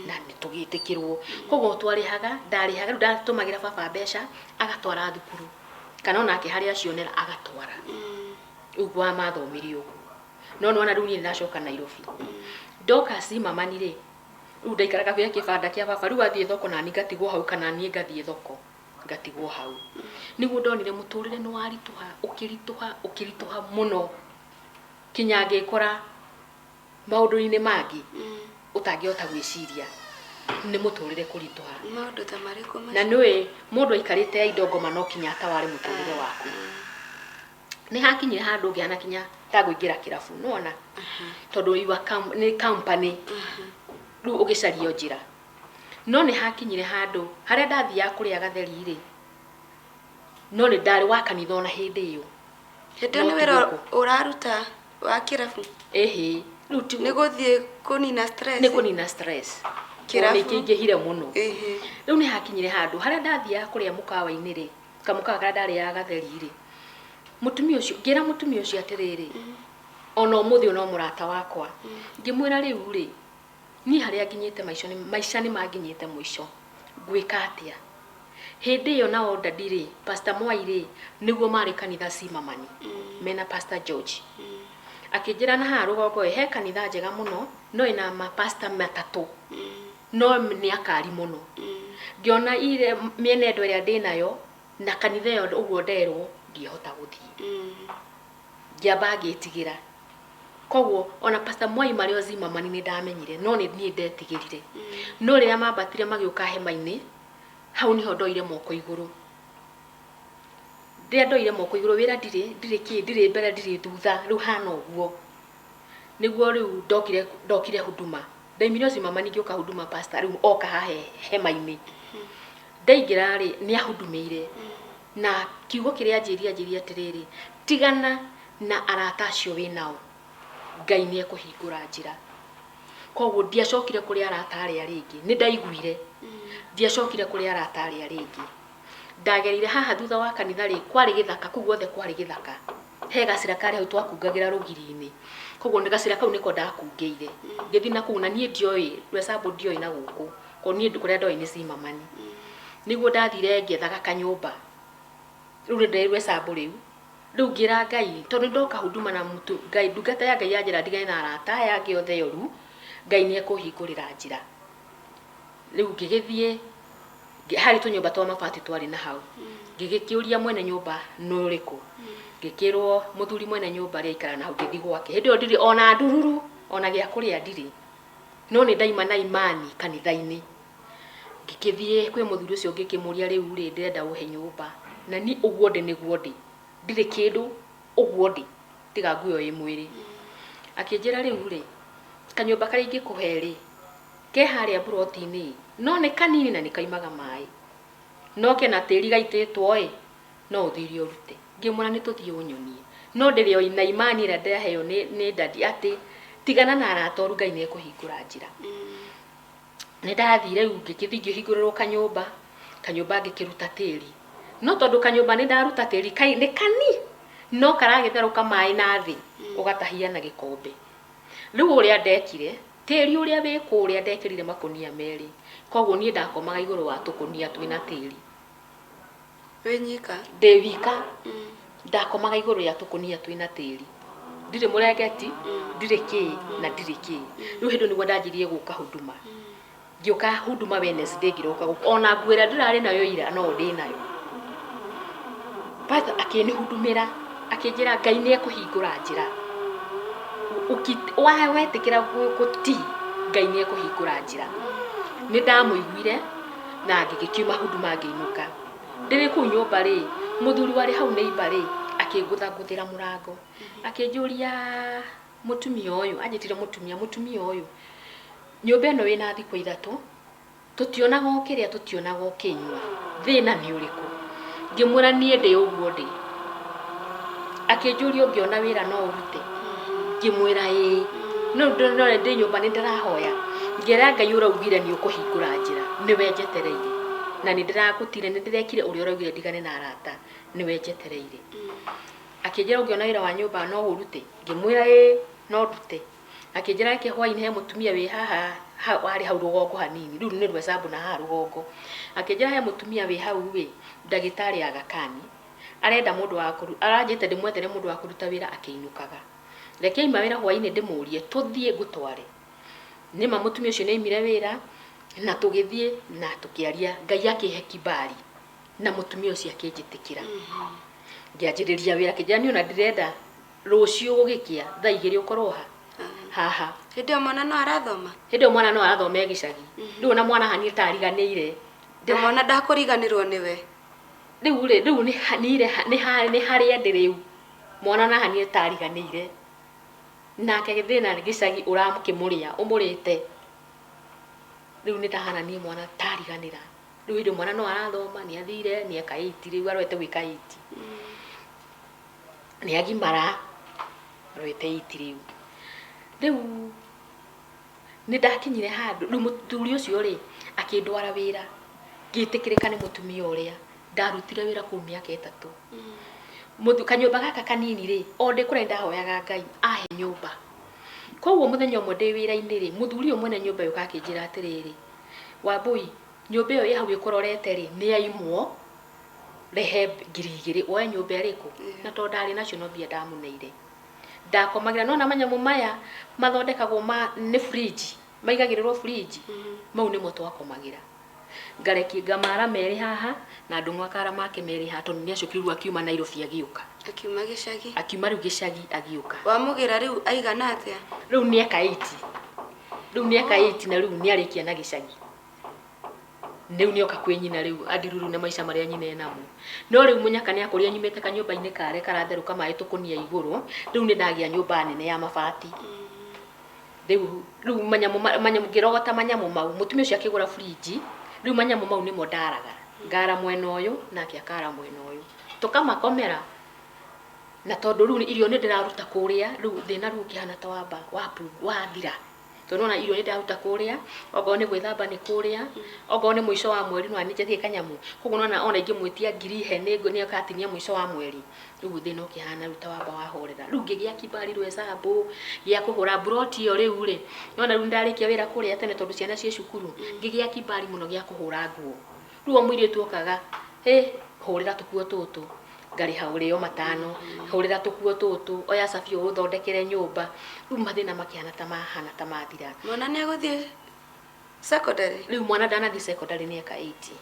Na nĩ tũgĩtĩkĩrwo. Koguo twarĩhaga, ndarĩhaga, rĩu ndatũmagĩra baba mbeca, agatwara thukuru. Kana onake harĩa acionera agatwara. Ũguo wa mathomire ũguo. No nĩwona rĩu niĩ nĩndacoka Nairobi. Ndoka Zimmerman rĩ, rĩu ndaikaraga gĩa kĩbanda kĩa baba, rĩu athiĩ thoko nani ngatigwo hau kana niĩ ngathiĩ thoko ngatigwo hau. Nĩguo ndonire mũtũrĩre nĩ waritũha, ũkĩritũha, ũkĩritũha mũno. Kinya ngĩkora maũndũ-inĩ mangĩ ũtangĩhota gwĩciria nĩ mũtũrĩre kũritũha. Maũndũ ta marĩkũ macio? Na nĩũĩ mũndũ aikarĩte ya indo ngoma no kinya ataware mũtũrĩre waku. Nĩ hakinyire handũ ngĩhana kinya ta ngũingĩra kĩrabu, nĩwona? Tondũ you are nĩ company. Rĩu ũgĩcaria njĩra. No nĩ hakinyire handũ harĩa ndathiaga kũrĩa gatheri rĩ, no nĩ ndarĩ wa kanitha ona hĩndĩ ĩyo. Hĩndĩ ĩyo nĩ wĩra ũraruta wa kĩrabu? Ĩhĩ. Rĩu ti Nĩ gũthiĩ kũnina stress? Nĩ kũnina stress. Kĩrabu? Nĩ kĩingĩhire mũno. Ĩhĩ. Rĩu nĩ hakinyire handũ harĩa ndathiaga kũrĩa mũkawa-inĩ rĩ, kamũkawa karĩa ndarĩaga gatheri rĩ, mũtumia ũcio, ngĩra mũtumia ũcio atĩrĩrĩ, ona ũmũthĩ ũyũ no mũrata wakwa. Ngĩmwĩra rĩu rĩ, niĩ harĩa nginyĩte maica nĩ, maica nĩ manginyĩte mũico. Ngwĩka atĩa? Hĩndĩ ĩyo nao ndadi rĩ, Pastor Mwai rĩ, nĩguo marĩ kanitha Zimmerman, mena Pastor George. Akĩnjĩra na haha rũgongo ĩ, he kanitha njega mũno, no ĩna mapastor matatũ. No nĩ akari mũno. Ngĩona ire mĩenendo ĩrĩa ndĩnayo, na kanitha ĩyo ũguo nderwo, ndiahota gũthiĩ. Ngĩamba ngĩtigĩra. Koguo ona Pastor Mwai marĩ o Zimmerman nĩ ndamenyire, no nĩ niĩ ndetigĩrire. No rĩrĩa mambatire magĩũka hema-inĩ, hau nĩho ndoire moko igũrũ. Rĩrĩa ndoire moko igũrũ, wĩra ndirĩ, ndirĩ kĩ, ndirĩ mbere ndirĩ thutha, rĩu hana ũguo. Nĩguo rĩu ndokire ndokire huduma. Ndaimire o Zimmerman ngĩũka huduma pastor rĩu oka haha hema-inĩ. Ndaingĩra rĩ, nĩ ahudumĩire. Na kiugo kĩrĩa anjĩrire anjĩrire atĩrĩrĩ, tigana na arata acio wĩnao. Ngai nĩ ekũhingũra njĩra. Koguo ndiacokire kũrĩ arata arĩa rĩngĩ. Nĩ ndaiguire. Ndiacokire kũrĩ arata arĩa rĩngĩ. Ndagereire haha thutha wa kanitha rĩ, kwarĩ gĩthaka, kũu guothe kwarĩ gĩthaka. He gacĩra karĩ hau twakungagĩra rũgiri-inĩ. Koguo gacĩra kau nĩko ndakungĩire. Ngĩthiĩ na kũu na niĩ ndioĩ, Rwecambu ndioĩ na gũkũ. Koguo niĩ kũrĩa ndoĩ nĩ Zimmerman. Nĩguo ndathire ngĩethaga kanyũmba. Rĩu nĩ ndĩ Rwecambu rĩu. Rĩu ngĩra Ngai, tondũ nĩ ndoka huduma na mũtu, Ngai, ndungata ya Ngai yanjĩra ndigane na arata aya angĩ othe oru, Ngai nĩ ekũhingũrĩra njĩra. Rĩu ngĩgĩthiĩ, harĩ tũnyũmba twa mabati twarĩ na hau. Ngĩgĩkĩũria mwene nyũmba nĩ ũrĩkũ. Ngĩkĩrwo mũthuri mwene nyũmba arĩa aikaraga na hau, ngĩthiĩ gwake. Hĩndĩ ĩyo ndirĩ ona ndururu, ona gĩa kũrĩa ndirĩ. No nĩ ndaima na imani kanitha-inĩ. Ngĩkĩthiĩ kwĩ mũthuri ũcio ngĩkĩmũria rĩu rĩ, ndĩrenda ũhe nyũmba. Na niĩ ũguo ndĩ nĩguo ndĩ. Ndirĩ kĩndũ, ũguo ndĩ, tiga nguo ĩyo ĩ mwĩrĩ. Akĩnjĩra rĩu rĩ, kanyũmba karĩa ingĩkũhe rĩ, ke harĩa mburoti-inĩ, no nĩ kanini na nĩ kaimaga maĩ. No kena tĩri gaitĩtwo ĩ, no ũthiire ũrute. Ngĩmwĩra nĩ tũthiĩ ũnyonie. No ndĩrĩ o na imani ĩrĩa ndaheo nĩ daddy atĩ tigana na arata oru Ngai nĩ ekũhingũra njĩra. Nĩ ndathire rĩu ngĩkĩthiĩ ngĩhingũrĩrwo kanyũmba, kanyũmba ngĩkĩruta tĩri. No tondũ kanyũmba nĩ ndaruta tĩri, nĩ kani, no karagĩtherũka maĩ na thĩ, ũgatahia na gĩkombe. Rĩu ũrĩa ndekire, tĩri ũrĩa wĩ kũrĩa ndekĩrire makũnia merĩ. Koguo niĩ ndakomaga igũrũ wa tũkũnia twĩna tĩri. Wĩ nyika? Ndĩ wika. Ndakomaga igũrũ rĩa tũkũnia twĩna tĩri. Ndirĩ mũrengeti, ndirĩ kĩ, na ndirĩ kĩ. Rĩu hĩndĩ nĩguo ndanjirie gũka huduma. Ngĩũka huduma Wednesday ngĩroka gũkũ. Ona nguo ĩrĩa ndĩrarĩ nayo ira no ndĩ nayo. Pastor akĩnĩhudumĩra, akĩnjĩra Ngai nĩ ekũhingũra njĩra. Wetĩkĩra gũtii, Ngai nĩ ekũhingũra njĩra. Nĩ ndamũiguire na ngĩgĩkiuma huduma ngĩinũka. Ndĩrĩ kũu nyũmba rĩ, mũthuri warĩ hau neighbor rĩ, akĩngũthangũthĩra mũrango. Akĩnjũria mũtumia ũyũ, anjĩtire mũtumia, mũtumia ũyũ, nyũmba ĩno wĩna thikũ ithatũ, tũtionaga ũkĩrĩa, tũtionaga ũkĩnyua, thĩna nĩ ũrĩkũ? Ngĩmwĩra niĩ ndĩ ũguo ndĩ. Akĩnjũria ũngĩona wĩra no ũrute? Ngĩmwĩra ĩĩ. No ndĩ nyũmba nĩ ndĩrahoya. Ngĩra Ngai ũraugire nĩ ũkũhingũra njĩra, nĩwe njetereire. Na nĩ ndĩragũtire, nĩ ndĩrekire ũrĩa ũraugire ndigane na arata, nĩwe njetereire. Akĩnjĩra ũngĩona wĩra wa nyũmba no ũrute? Ngĩmwĩra ĩĩ no ndute. Akĩnjĩra reke hwaĩ-inĩ he mũtumia wĩ haha warĩ hau rũgongo hanini, rĩu nĩ Rwecambu na haha rũgongo. Akĩnjĩra he mũtumia wĩ hau ĩ, ndagĩtarĩ Aga Khan, arenda mũndũ wa kũruta, aranjĩte ndĩmwethere mũndũ wa kũruta wĩra akĩinũkaga. Reke aima wĩra hwaĩ-inĩ ndĩmũrie tũthiĩ ngũtware. Nĩma mũtumia ũcio nĩ aimire wĩra na tũgĩthiĩ na tũkĩaria, Ngai akĩhe kibali na mũtumia ũcio akĩnjĩtĩkĩra. Ngĩanjĩrĩria wĩra, akĩnjĩra niĩ ona ndĩrenda rũciũ gũgĩkĩa thaa igĩrĩ ũkorwo ha haha. Hĩndĩ ĩyo mwana no arathoma? Hĩndĩ ĩyo mwana no arathoma e gĩcagi. Rĩu ona mwana haha niĩ tariganĩire. Na mwana ndakũriganĩrwo nĩwe. Rĩu rĩ, rĩu nĩ harĩa ndĩ rĩu. Mwana ona haha niĩ tariganĩire. Nake thĩna gĩcagi ũrakĩmũrĩa, ũmũrĩte. Rĩu nĩ ndahana niĩ mwana tariganĩra. Rĩu hĩndĩ mwana no arathoma, nĩ athire, nĩ eka 8 rĩu arorete gwĩka 8. Nĩ agimara, arorete 8 rĩu. Rĩu nĩ ndakinyire handũ, rĩu mũthuri ũcio rĩ, akĩndwara wĩra. Ngĩtĩkĩrĩka nĩ mũtumia ũrĩa. Ndarutire wĩra kũu mĩaka ĩtatũ. Kanyũmba gaka kanini rĩ, o ndĩ kũrĩa ndahoyaga Ngai ahe nyũmba. Koguo mũthenya ũmwe ndĩ wĩra-inĩ rĩ, mũthuri ũyũ mwene nyũmba yũka akĩnjĩra atĩrĩrĩ, Wambũi, nyũmba ĩyo ĩ hau ĩkũrorete rĩ, nĩ yaimwo, rehe 2,000 woe nyũmba ĩrĩkũ? Na tondũ ndarĩ nacio no mbia ndamũneire. Ndakomagĩra, nĩwona manyamũ maya mathondekagwo ma nĩ fridge, maigagĩrĩrwo fridge, mau nĩmo twakomagĩra. Ngareki ngamara merĩ haha na Ndung'u akara make merĩ haha tondũ nĩ acokire rĩu akiuma Nairobi agĩũka. Akiuma gĩcagi. Akiuma rĩu gĩcagi agĩũka. Wamũgĩra rĩu aigana atĩa? Rĩu nĩ eka 8. Rĩu nĩ eka 8 na rĩu nĩ arĩkia na gĩcagi. Rĩu nĩoka kwĩ nyina rĩu andiruru na maica marĩa nyina enamo. No rĩu mũnyaka nĩ akorire nyumĩte kanyũmba-inĩ karĩa karatherũka maĩ tũkũnia igũrũ, rĩu nĩ ndagĩa nyũmba nene ya mabati. Rĩu manyamũ manyamũ ngĩrogota manyamũ mau, mũtumia ũcio akĩgũra fridge, rĩu manyamũ mau nĩmo ndaraga. Ngara mwena ũyũ nake akara mwena ũyũ. Tũkamakomera. Na tondũ rĩu irio nĩ ndĩraruta kũrĩa, rĩu thĩna rĩu ũkĩhana ta wamba wathira. Tondũ nĩwona irio nĩ ndaruta kũrĩa, okorwo nĩ gwĩthamba nĩ kũrĩa, okorwo nĩ mũico wa mweri no anjĩtie kanyamũ. Koguo nĩwona ona ingĩmwĩtia ngiri he nĩ akatinia mũico wa mweri. Rĩu thĩna ũkĩhana rĩu ta wamba wahorera. Rĩu ngĩgĩa kibali rwesambu gĩa kũgũra mburoti ĩyo rĩu rĩ, nĩwona rĩu nĩndarĩkia wĩra kũrĩa tene tondũ ciana ciĩ cukuru, ngĩgĩa kibali mũno gĩa kũhũra nguo. Rĩu o mũirĩtu okaga, hĩ, hũrĩra tũkuo tũtũ, ngarĩha ũrĩo matano, hũrĩra tũkuo tũtũ, oya cabi ũthondekere nyũmba. Rĩu mathĩna makĩhana ta mahana ta mathira. Mwana nĩ agũthiĩ secondary? Rĩu mwana ndanathiĩ secondary nĩ eka 8.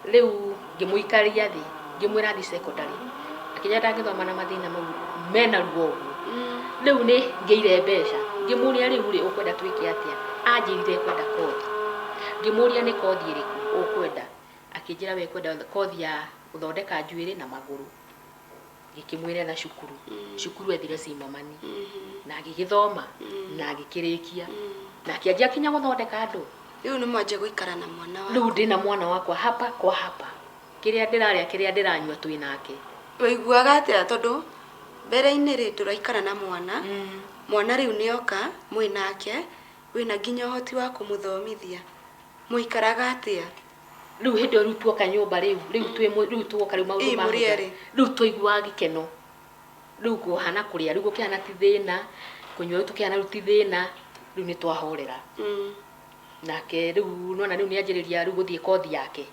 Rĩu ngĩmũikaria thĩ, ngĩmwĩra athiĩ secondary. Akĩnjĩra ndangĩthoma na mathĩna mau mena ruo ũguo. Rĩu nĩ ngĩire mbeca, ngĩmũria rĩu rĩ ũkwenda twĩke atĩa? Anjĩrire ekwenda kothi. Ngĩmũria nĩ kothi ĩrĩkũ ũkwenda? Akĩnjĩra we ekwenda kothi ya gũthondeka njuĩrĩ na magũrũ. Ngĩkĩmwĩra etha cukuru. Cukuru ethire Zimmerman. Na agĩgĩthoma na agĩkĩrĩkia. Na akĩanjia kinya gũthondeka andũ. Rĩu nĩ mwanjia gũikara na mwana waku. Rĩu ndĩna mwana wakwa hapa kwa hapa. Kĩrĩa ndĩrarĩa kĩrĩa ndĩranyua twĩ nake. Waiguaga atĩa tondũ mbere-inĩ rĩ ndũraikara na mwana, mwana rĩu nĩoka mwĩ nake, wĩna nginya ũhoti wa kũmũthomithia. Mũikaraga atĩa? Rĩu hĩndĩ ĩyo rĩu tuoka nyũmba rĩu, rĩu twĩ rĩu tuoka rĩu maũndũ ma Mũrĩ erĩ. Rĩu twaiguaga gĩkeno. Rĩu kũhana kũrĩa, rĩu gũkĩhana ti thĩna, kũnyua rĩu tũkĩhana rĩu ti thĩna, rĩu nĩ twahorera. Nake rĩu nĩwona rĩu nĩanjĩrĩria rĩu gũthiĩ kothi yake.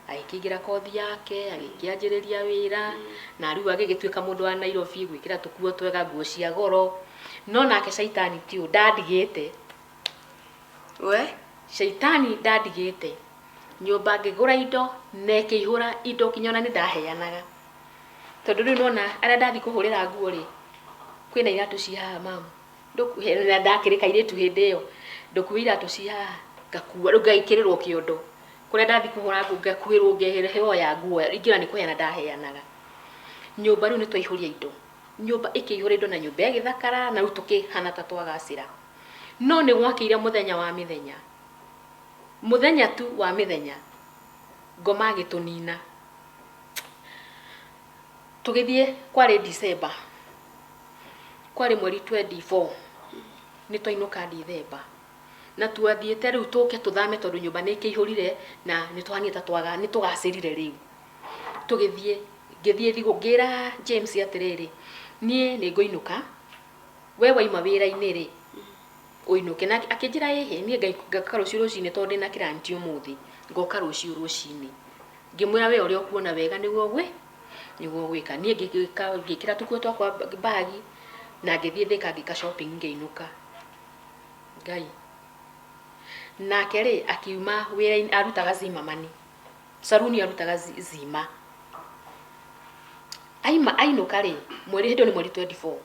Agĩkĩingĩra kothi yake, agĩkĩanjĩrĩria wĩra, na rĩu agĩgĩtuĩka mũndũ wa Nairobi, gwĩkĩra tũkuo twega, nguo cia goro. No nake caitani ti ũũ, ndandigĩte. We? Caitani ndandigĩte. Nyũmba ngĩgũra indo, na ĩkĩihũra indo kinya ona nĩ ndaheanaga. Tondũ rĩu nĩwona arĩa ndathiĩ kũhũrĩra nguo rĩ, kwĩna iratũ ci haha mamu. Na ndakĩrĩ kairĩtu hĩndĩ ĩyo, ndũkue iratũ ci haha, ngakua, rĩu ngagĩkĩrĩrwo kĩondo. Kũrĩa ndathiĩ kũhũra nguo ngakuĩrwo ngeheo ya nguo, ingĩona nĩ kũheana ndaheanaga. Nyũmba rĩu nĩ twaihũria indo. Nyũmba ĩkĩihũra indo na nyũmba ĩgĩthakara na rĩu tũkĩhana ta twagacĩra. No nĩ gwakĩire mũthenya wa mĩthenya. Mũthenya tu wa mĩthenya, ngoma agĩtũnina. Tũgĩthiĩ kwarĩ December. Kwarĩ mweri 24. Nĩ twainũka December. Na twathiĩte rĩu tũke tũthame tondũ nyũmba nĩ ĩkĩihũrire na nĩ twahanire ta twaga nĩ tũgacĩrire rĩu. Tũgĩthiĩ, ngĩthiĩ thigũ ngĩra James atĩrĩrĩ, niĩ nĩ ngũinũka, we waima wĩra-inĩ rĩ, ũinũke. Nake akĩnjĩra ĩhĩ, niĩ ngoka rũciũ rũcinĩ tondũ ndĩna client ũmũthĩ, ngoka rũciũ rũcinĩ. Ngĩmwĩra we ũrĩa ũkuona wega nĩguo nĩguo gwĩka. Niĩ ngĩkĩra tũkuo twakwa bagi na ngĩthiĩ Thika ngĩka shopping ngĩinũka. Ngai. Nake rĩ akiuma wĩra-inĩ arutaga Zimmerman. Saruni arutaga Zima. Aima ainũka rĩ, mweri hĩndĩ ĩyo nĩ mweri 24.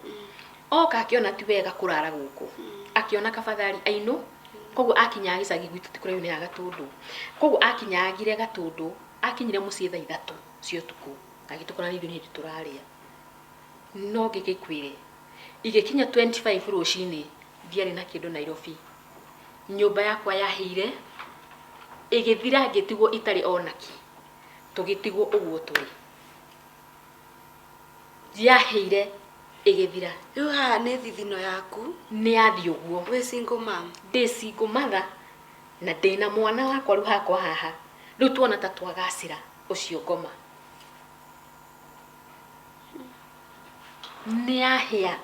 Oka akĩona ti wega kũrara gũkũ. Akĩona kabathari ainũ, koguo akinyaga gĩcagi gwitũ ti kũraihu nĩ ya Gatũndũ. Koguo akinyagire Gatũndũ, akinyire mũciĩ thaa ithatũ cia ũtukũ. Agĩtũkora ithuĩ nĩ hĩndĩ tũrarĩa. No ngĩgĩkwĩre, igĩkinya 25 rũcinĩ, ndiarĩ na kĩndũ Nairobi. Nyũmba yakwa yahĩire, ĩgĩthira ngĩtigwo itarĩ onaki. Tũgĩtigwo ũguo tũrĩ. Yahĩire ĩgĩthira. Rĩu haha nĩ thithino yaku. Nĩ yathiĩ ũguo. Wĩ single mom. Ndĩ single mother na ndĩna mwana wakwa rĩu hakwa haha. Rĩu tuona ta twagacĩra ũcio ngoma. Nĩ yahĩa.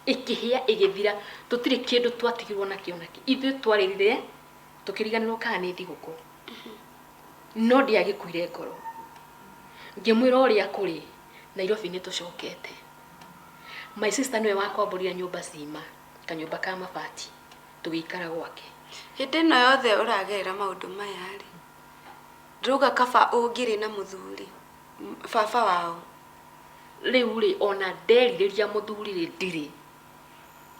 Ĩkĩhĩa ĩgĩthira. Tũtirĩ kĩndũ twatigirwo nakĩo nakĩ. Ithuĩ twarĩrire tũkĩriganĩrwo kana nĩ thigũkũ. No ndiagĩkuire ngoro. Ngĩmwĩra ũrĩa kũrĩ, Nairobi nĩ tũcokete. My sister nĩwe wakomborire nyũmba cima, kanyũmba ka mabati, tũgĩikara gwake. Hĩndĩ ĩno yothe ũragerera maũndũ maya rĩ, ndĩrauga kaba ũngĩrĩ na mũthuri, baba wao. Rĩu rĩ, ona nderirĩria mũthuri rĩ, ndirĩ.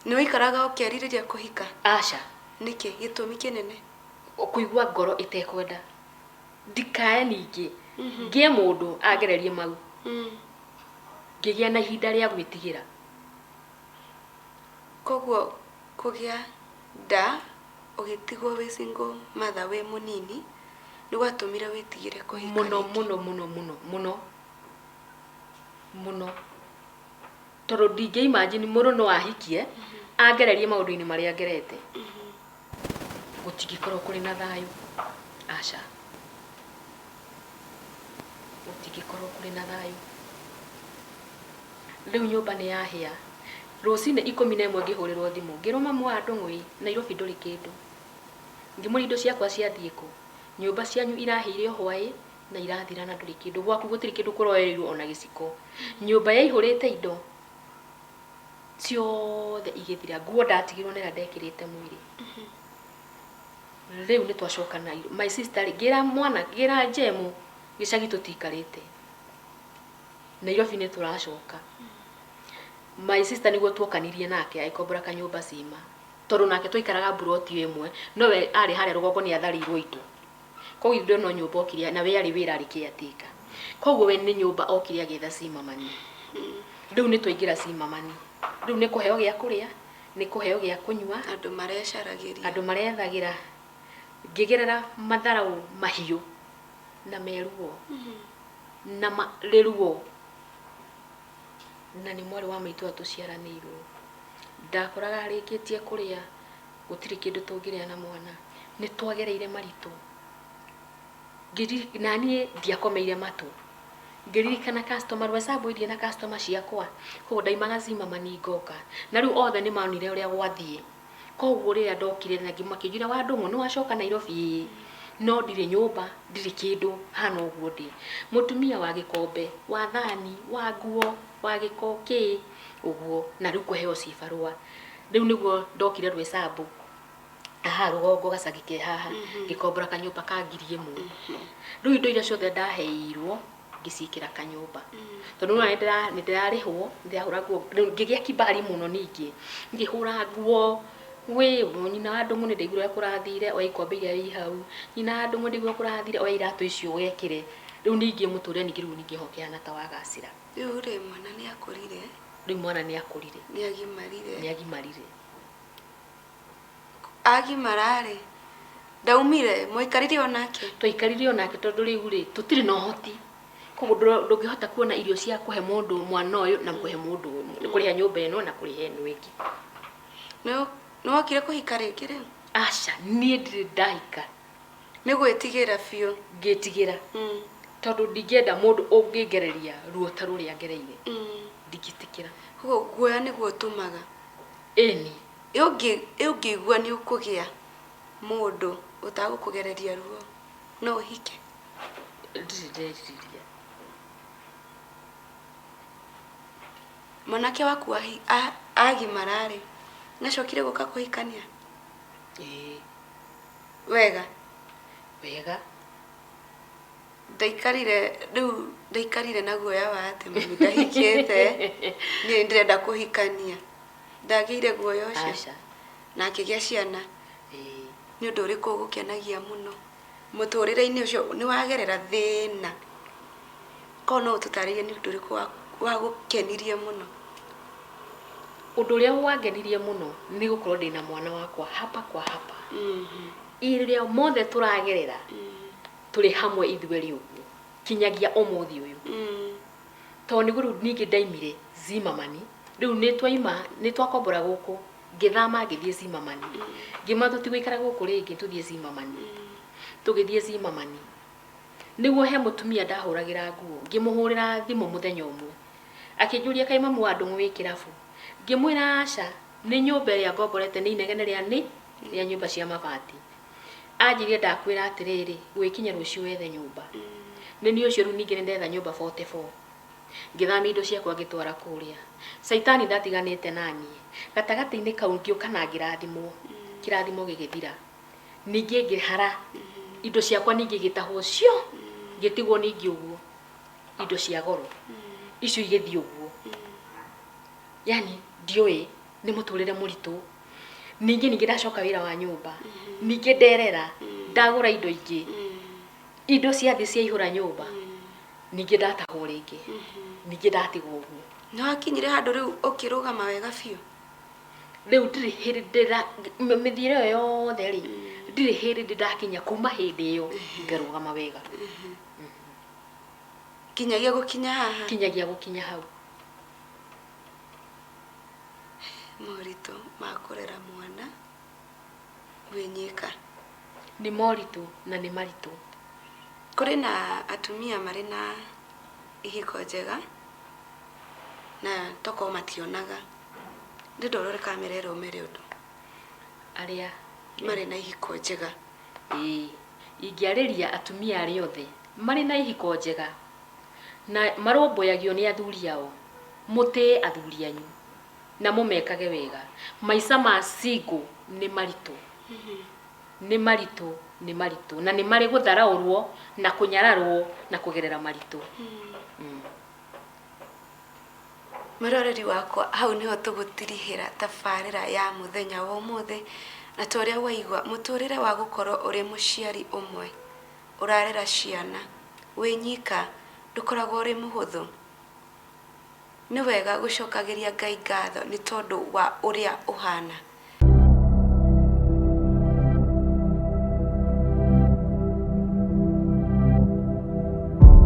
Nĩ ũikaraga ũkerirĩria kũhika? Aca. Nĩkĩ gĩtũmi kĩnene? Kũigua ngoro ĩtekwenda. Ndikae ningĩ. Ngĩe mũndũ angererie mau. Ngĩgĩa na ihinda rĩa gwĩtigĩra. Koguo kũgĩa nda ũgĩtigwo wĩ single mother wĩ mũnini nĩ gwatũmire wĩtigĩre kũhika Mũno. Rĩngĩ? Mũno mũno mũno mũno mũno, tondũ ndingĩ imagine mũndũ no ahikie angererie maũndũ-inĩ marĩa ngerete, gũtingĩkorwo kũrĩ na thayũ. Aca, gũtingĩkorwo kũrĩ na thayũ. Rĩu nyũmba nĩ yahĩa. Rũcinĩ 11 ngĩhũrĩrwo thimũ, ngĩrwo, "Mamu wa Ndũng'ũi, Nairobi ndũrĩ kĩndũ." Ngĩmũria, "Indo ciakwa ciathiĩ kũ? Nyũmba cianyu irahĩire o hwaĩ na irathira na ndũrĩ kĩndũ gwaku, gũtirĩ kĩndũ kũroereirwo ona gĩciko." Nyũmba yaihũrĩte indo ciothe igĩthira, nguo ndatigirwo na ĩrĩa ndekĩrĩte mwĩrĩ. Rĩu nĩ twacoka na my sister rĩ, ngĩra mwana, ngĩra Jemu, gĩcagi tũtikarĩte, Nairobi nĩ tũracoka. My sister nĩguo tuokanirie nake, agĩkombora kanyũmba cima, tondũ nake twaikaraga mburoti ĩmwe, nowe arĩ harĩa rũgongo, nĩ atharĩirwo indo, koguo indo no nyũmba okire, na we arĩ wĩra arĩ caretaker, koguo we nĩ nyũmba okire agĩetha Zimmerman. Rĩu nĩ twaingĩra Zimmerman, rĩu nĩ kũheo gĩa kũrĩa, nĩ kũheo gĩa kũnyua. Andũ marecaragĩria. Andũ marethagĩra. Ngĩgerera matharaũ mahiũ na meruo na marĩ ruo, na nĩ mwarĩ wa maitũ ũrĩa tũciaranĩirwo. Ndakoraga arĩkĩtie kũrĩa, gũtirĩ kĩndũ tũngĩrĩa na mwana. Nĩ twagereire maritũ. Na niĩ ndiakomeire matũ, ngĩririkana customer rwesambu irie na customer ciakwa, koguo ndaimaga Zimmerman ngoka, na rĩu othe nĩ monire ũrĩa gwathiĩ. Koguo rĩrĩa ndokire na makĩnjĩra, "Wa Ndũng'ũ, nĩ wacoka Nairobi?" "Ĩĩ, no ndirĩ nyũmba, ndirĩ kĩndũ, hana ũguo ndĩ mũtumia wa gĩkombe, wa thani, wa nguo, wa gĩko kĩ ũguo." Na rĩu kũheo cibarũa, rĩu nĩguo ndokire Rwesambu haha rũgongo, gacagi ke haha, ngĩkombora kanyũmba ka 1000. Rĩu indo iria ciothe ndaheirwo ngĩciĩkĩra kanyũmba, tondũ nĩ nĩ ndĩrarĩhwo, ndĩrahũra nguo. Rĩu ngĩgĩa kibali mũno, ningĩ ngĩhũra nguo. Wĩ nyina wa Ndũng'ũ, nĩ ndaiguire ũrĩa kũrathire, oya ikombe iria i hau. Nyina wa Ndũng'ũ, ndaiguire ũrĩa kũrathire, oya iratũ icio wekĩre. Rĩu ningĩ mũtũrĩre ningĩ rĩu ningĩ ho kĩhana ta wagacĩra. Rĩu rĩ, mwana nĩ akũrire? Rĩu mwana nĩ akũrire. Nĩ agimarire? Nĩ agimarire. Agimara rĩ, ndaumire mwaikarire o nake? Twaikarire o nake, tondũ rĩu rĩ, tũtirĩ na ũhoti, koguo ndũngĩhota kuona irio cia kũhe mũndũ mwana ũyũ na kũhe mũndũ ũyũ, kũrĩha nyũmba ĩno na kũrĩha ĩno ĩngĩ. Nĩ wokire kũhika rĩngĩ rĩu? Aca, niĩ ndirĩ ndahika. Nĩ gwĩtigĩra biũ? Ngĩtigĩra, tondũ ndingĩenda mũndũ ũngĩngereria ruo ta rũrĩa ngereire. Ndingĩtĩkĩra. Koguo guoya nĩguo ũtũmaga? Ĩni. Ĩ ũngĩigua nĩ ũkũgĩa mũndũ ũtagũkũgereria ruo, no ũhike? Ndirĩ nderirĩria. Mwanake waku agimara rĩ, nĩacokire gũka kũhikania? Ĩĩ. Wega? Wega. Ndaikarire rĩu, ndaikarire na guoya wa atĩ mami ndahikĩte, niĩ nĩndĩrenda kũhikania, ndagĩire guoya ũcio? Aca. Na akĩgĩa ciana? Ĩĩ. Nĩ ũndũ ũrĩkũ ũgũkenagia mũno mũtũrĩre-inĩ ũcio nĩ wagerera thĩna? Korwo no ũtũtarĩrie nĩ ũndũ ũrĩkũ wagũkenirie mũno? Ũndũ ũrĩa wangenirie mũno nĩ gũkorwo ndĩna mwana wakwa hapa kwa hapa. Rĩrĩa mothe tũragerera, tũrĩ hamwe ithuerĩ ũguo kinyagia ũmũthĩ ũyũ, tondũ nĩguo rĩu ningĩ ndaimire Zimmerman. Rĩu nĩ twaima, nĩ twakombora gũkũ, ngĩthama ngĩthiĩ Zimmerman. Ngĩma tũtigũikara gũkũ rĩngĩ, tũthiĩ Zimmerman. Tũgĩthiĩ Zimmerman, nĩguo he mũtumia ndahũragĩra nguo. Ngĩmũhũrĩra thimũ mũthenya ũmwe, akĩnjũria, "Kaĩ mamu wa Ndũng'ũ wĩ kĩrabu?" Ngĩmwĩra, "Aca, nĩ nyũmba ĩrĩa ngomborete nĩ inegene rĩa nĩ rĩa nyũmba cia mabati." Anjĩrire, "Ndakwĩra atĩrĩrĩ, gwĩkinya rũciũ wethe nyũmba." Nĩ niĩ ũcio rĩu ningĩ nĩ ndetha nyũmba 44, ngĩthamia indo ciakwa ngĩtwara kũrĩa. Caitani ndatiganĩte naniĩ gatagatĩ-inĩ kau, ngĩũka na ngĩrathimwo, kĩrathimo gĩgĩthira. Ningĩ ngĩhara indo ciakwa, ningĩ igĩtahwo cio, ngĩtigwo ningĩ ũguo, indo cia goro icio igĩthiĩ ũguo. Yani ndiũĩ, nĩ mũtũrĩre mũritũ. Ningĩ ndacoka wĩra wa nyũmba, ningĩ nderera, ndagũra indo ingĩ, indo ciathiĩ ciaihũra nyũmba, ningĩ ndatahwo rĩngĩ, ningĩ ndatigwo ũguo. Nĩ wakinyire handũ rĩu ũkĩrũgama wega biũ? Rĩu ndirĩ hĩndĩ ndĩra mĩthiĩre ĩyo yothe rĩ, ndirĩ hĩndĩ ndĩ ndakinya kuma hĩndĩ ĩyo ngarũgama wega. Kinyagia gũkinya haha? Kinyagia gũkinya hau. Moritũ ma kũrera mwana wĩ nyika. Nĩ moritũ na nĩ maritũ. Kũrĩ na atumia marĩ na ihiko njega na tokorwo mationaga. Ndĩrenda ũrore kamera ĩrĩa ũmere ũndũ. Arĩa marĩ na ihiko njega. Ĩĩ, ingĩarĩria atumia arĩa othe marĩ na ihiko njega na marũmbũyagio nĩ athuri ao, mũtĩe athuri anyu na mũmekage wega. Maica ma single nĩ maritũ, nĩ maritũ, nĩ maritũ, na nĩ marĩ gũtharaũrwo na kũnyararwo na kũgerera maritũ. Mwĩroreri wakwa, hau nĩho tũgũtirihĩra tabarĩra ya mũthenya wa ũmũthĩ, na ta ũrĩa waigua, mũtũrĩre wa gũkorwo ũrĩ mũciari ũmwe ũrarera ciana wĩ nyika ndũkoragwo ũrĩ mũhũthũ. Nĩ wega gũcokagĩria Ngai ngatho nĩ tondũ wa ũrĩa ũhana.